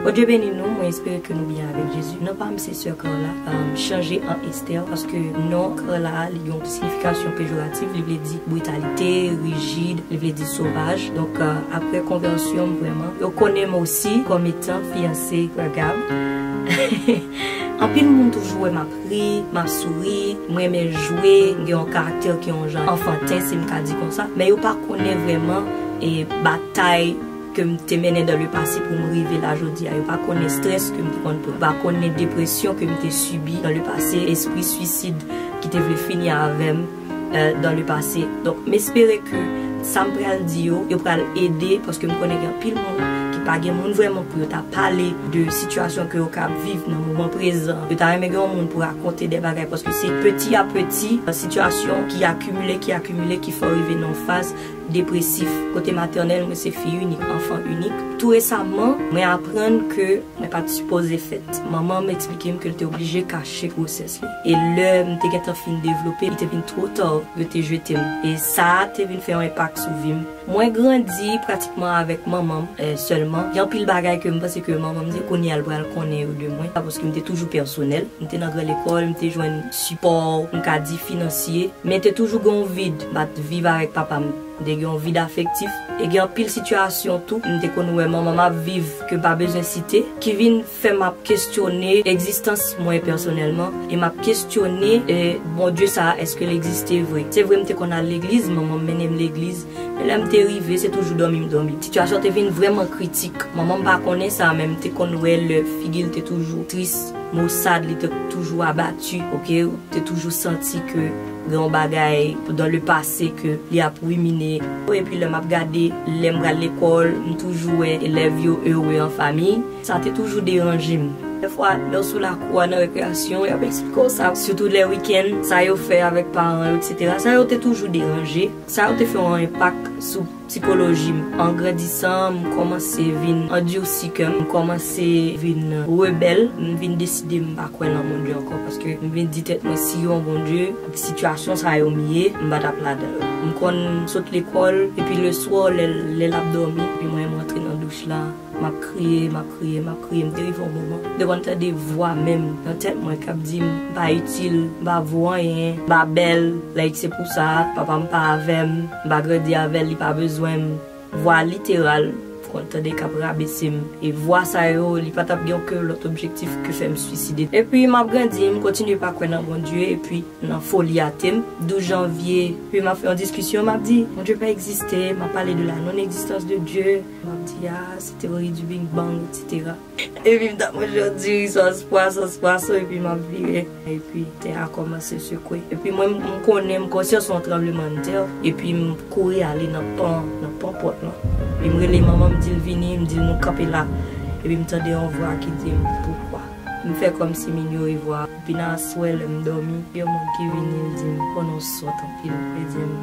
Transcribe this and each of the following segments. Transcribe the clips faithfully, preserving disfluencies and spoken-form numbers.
Bondye beni nou, mwen espere ke nou byen avèk Jezi. Non pa m se sè Carla, um, chanje an Esther, paske non Carla a, li gen yon siyifikasyon pejoratif, li vle di britalite, rijid, li vle di sovaj. Donk, euh, apre konvèsyon m vrèman, yo konnen m osi kòm etan fiyanse Frè Gab. Anpil moun toujou wè m ap ri, m ap souri, m renmen jwe, m gen yon karaktè ki yon jan anfanten, si m ka di konsa. Men yo pa konnen vrèman e batay ke m te mennen dans le passé pou m rive la jodi a. Yo pa konnen strès ke m te konn pran. Yo pa konnen depresyon ke m te sibi dans le passé, espri swisid ki te vle fini avè m, euh, dans le passé. Donk, m espere ke sa m pral di yo, yo pral ede, paske m konnen gen anpil moun ki pa gen moun vrèman pou yo ta pale de sitiyasyon ke yo ka ap viv nan moman prezan. Yo ta renmen gen yon moun pou rakonte de bagay, paske se peti a peti, euh, sitiyasyon ki akimile, ki akimile, ki fè w rive nan yon faz depresif. Kote matènèl, mwen se fi inik, anfan inik. Tou resaman, mwen aprann ke mwen pa t sipoze fèt. Manman m eksplike m ke l te oblije kache gwosès li. E lè m te gentan fin devlope, li te vin twò ta, yo te jete m. E sa a te vin fè yon enpak sou vi m. Mwen grandi pratikman avèk manman m, eh, sèlman. Gen anpil bagay ke m panse ke manman m se kounye a l pral konnen yo de mwen, paske m te toujou pèsonèl. M te nan gran lekòl, m te jwenn sipò, m ka di finansye, men te toujou gen yon vid. M pa t viv avèk papa m. M te gen yon vid afektif. E gen anpil sitiyasyon tou, m te konn wè manman m ap viv, ke m pa bezwen site, ki vin fè m ap kestyone egzistans mwen pèsonèlman, e m ap kestyone, e, Bondye sa a, èske l egziste vre? Se vre, m te konn al legliz, manman m mennen m legliz, men lè m te rive, se toujou dòmi m dòmi. Sitiyasyon te vin vrèman kritik. Manman m pa konnen sa, men m te konn wè lè figi l te toujou tris, mosad, li te toujou abati, oke? Te toujou santi ke gen yon bagay dans le passé ke li ap rimine. Epi lè m ap gade, lè m pral lekòl, m toujou wè elèv yo ere an fanmi. Sa te toujou deranje m. Dèfwa, lè w sou lakou a nan rekreyasyon, y ap eksplike w sa. Sitou lè wikenn, sa yo fè avèk paran yo, etsetera. Sa yo te toujou deranje. Sa yo te fè yon enpak sou sikoloji m. An grandisan, m kòmanse vin andisi kè m, m kòmanse vin rebèl, m vin deside m pa kwè nan Bondye ankò, paske m vin di tèt mwen, si gen yon Bondye, sitiyasyon sa yo m ye, m pa t ap ladan yo. M konn sot lekòl, epi leswa, lè, lè l ap dòmi, epi mwen, m rantre nan douch la, m ap kriye, m ap kriye, m ap kriye. M te rive yon moman, m te konn tande vwa menm nan tèt mwen k ap di m, m pa itil, m pa vo anyen, m pa bèl, like, se pou sa, papa m pa avè m, m pa grandi avè l, li pa bezwen m. Vwa literal, m konn tande k ap rabese m. E vwa sa yo, li pa t ap gen okenn lòt objektif ke fè m swiside. Epi m ap grandi, m kontinye pa kwè nan Bondye, epi nan foli ate m, douz janvye, epi m ap fè yon diskisyon, m ap di, Bondye pa egziste, m ap pale de la non-existence de Dieu, m ap di, a, se théorie du Big Bang, etsetera. Epi m t ap manje yon diri sòs pwason, sòs pwason, epi m ap vire. Epi tè a kòmanse sekwe. Epi mwen, m konnen, m konsyans yon tranblemanntè. Epi m kouri ale nan pan, nan pan pòt lan. Epi m rele manman, m di l vini, m di l nou kanpe la. Epi m tande yon vwa ki di m, poukwa? M fè kòmsi m inyore vwa a. Epi nan aswè, lè m dòmi, gen yon moun ki vini, l di m, o non, w sòt anpil. Li di m,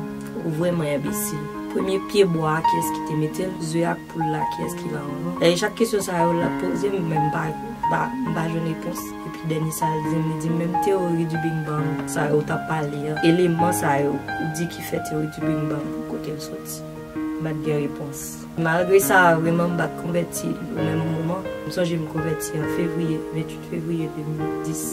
ou vrèman enbesil. Premye pye bwa a, kiyès ki te mete l? Ze ak poul la, kiyès ki la avan? E chak kesyon sa yo l ap poze m, men m pa, m pa, m pa jwenn repons. Epi dènye sa l di m, li di m, menm théorie du Big Bang sa yo w t ap pale a, eleman sa yo ou di ki fè théorie du Big Bang, kote l soti? M pa t gen repons. Malgre sa, vrèman, m pa t konvèti o menm moman. M sonje m konvèti an fevriye, venntuit fevriye de mil dis.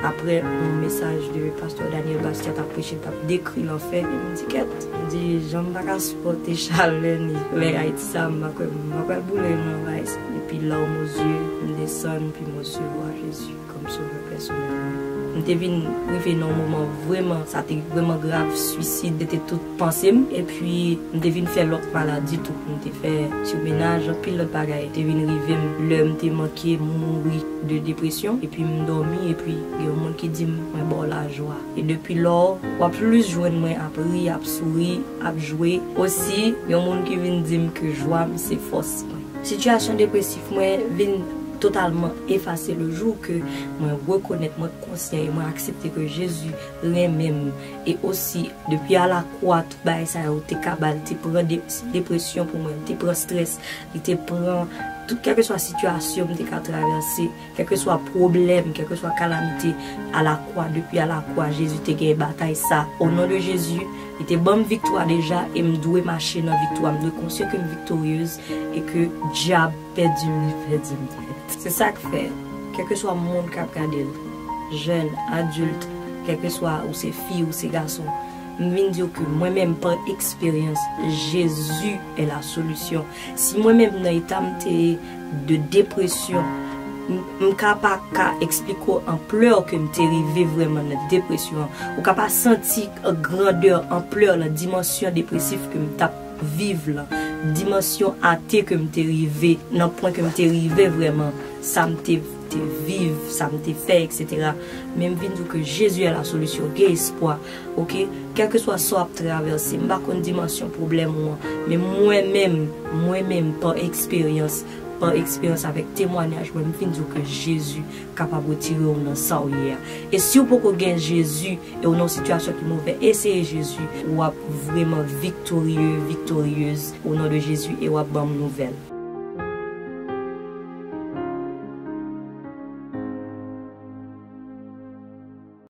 Apre yon mesaj de pastè Daniel Bastia t ap preche, t ap dekri lanfè, m di kèt, m di jan m pa ka sipòte chalè ni lè Ayiti sa, m pa kwè, m pa pral boule nan bagay sa. Epi larmes aux yeux, m desann, epi m resevwa Jezi kòm sovè pèsonèl mwen. M te vin rive nan yon moman vrèman, sa te vrèman grav, swisid, se te tout panse m. Epi, m te vin fè lòt maladi tou. M te fè sirmenaj, anpil lòt bagay te vin rive m. Lè m te manke mouri de depresyon, epi m dòmi, epi gen yon moun ki di m, mwen ba w lajwa. E depi lò, w ap plis jwenn mwen ap ri, ap souri, ap jwe. Osi, yon moun ki vin di m ke jwa m se fòs mwen. Sitiyasyon depresif mwen vin totalman efase le jou ke mwen rekonèt, mwen konsyan e mwen aksepte ke Jezi renmen m. E osi, depi a la kwa, tout bagay sa yo te ka ba l, te pran de-, depresyon pou mwen, li te pran strès, li te pran Kèlkeswa sitiyasyon m te ka travèse, kèlkeswa pwoblèm, kèlkeswa kalamite, alakwa, depi alakwa, Jezi te gen batay sa. O non de Jezi, li te ban m viktwa deja e m dwe mache nan viktwa. M dwe konsyan ke m viktoryez e ke dyab pèdi m, li pèdi m nèt. Se sa k fè, kèlkeswa moun k ap gade l, jèn, adilt, kèlkeswa ou se fi ou se gason, m vin di w ke mwen menm, pa eksperyans, Jezi est la solution. Si mwen menm nan eta m te ye de depresyon, m- m ka pa ka eksplike w anplè ke m te rive vrèman nan depresyon an. Ou ka pa santi grandè, anplè lan, dimansyon depresif ke m t ap viv lan, dimansyon ate ke m te rive, nan pwen ke m te rive vrèman, sa m te, te viv, sa m te fè, etsetera. Men m vin di w ke Jezi est la solution, gen espwa, oke? Kèlkeswa sa w ap travèse, m pa konn dimansyon pwoblèm ou an, men mwen menm, mwen menm, pa eksperyans, pa eksperyans avèk temwanyaj mwen, m vin di w ke Jezi kapab retire w nan sa w ye a. E si w poko gen Jezi, e w nan yon sitiyasyon ki movè, eseye Jezi, w ap vrèman viktorye, viktoryez, o non de Jezi, e w ap ban m nouvèl.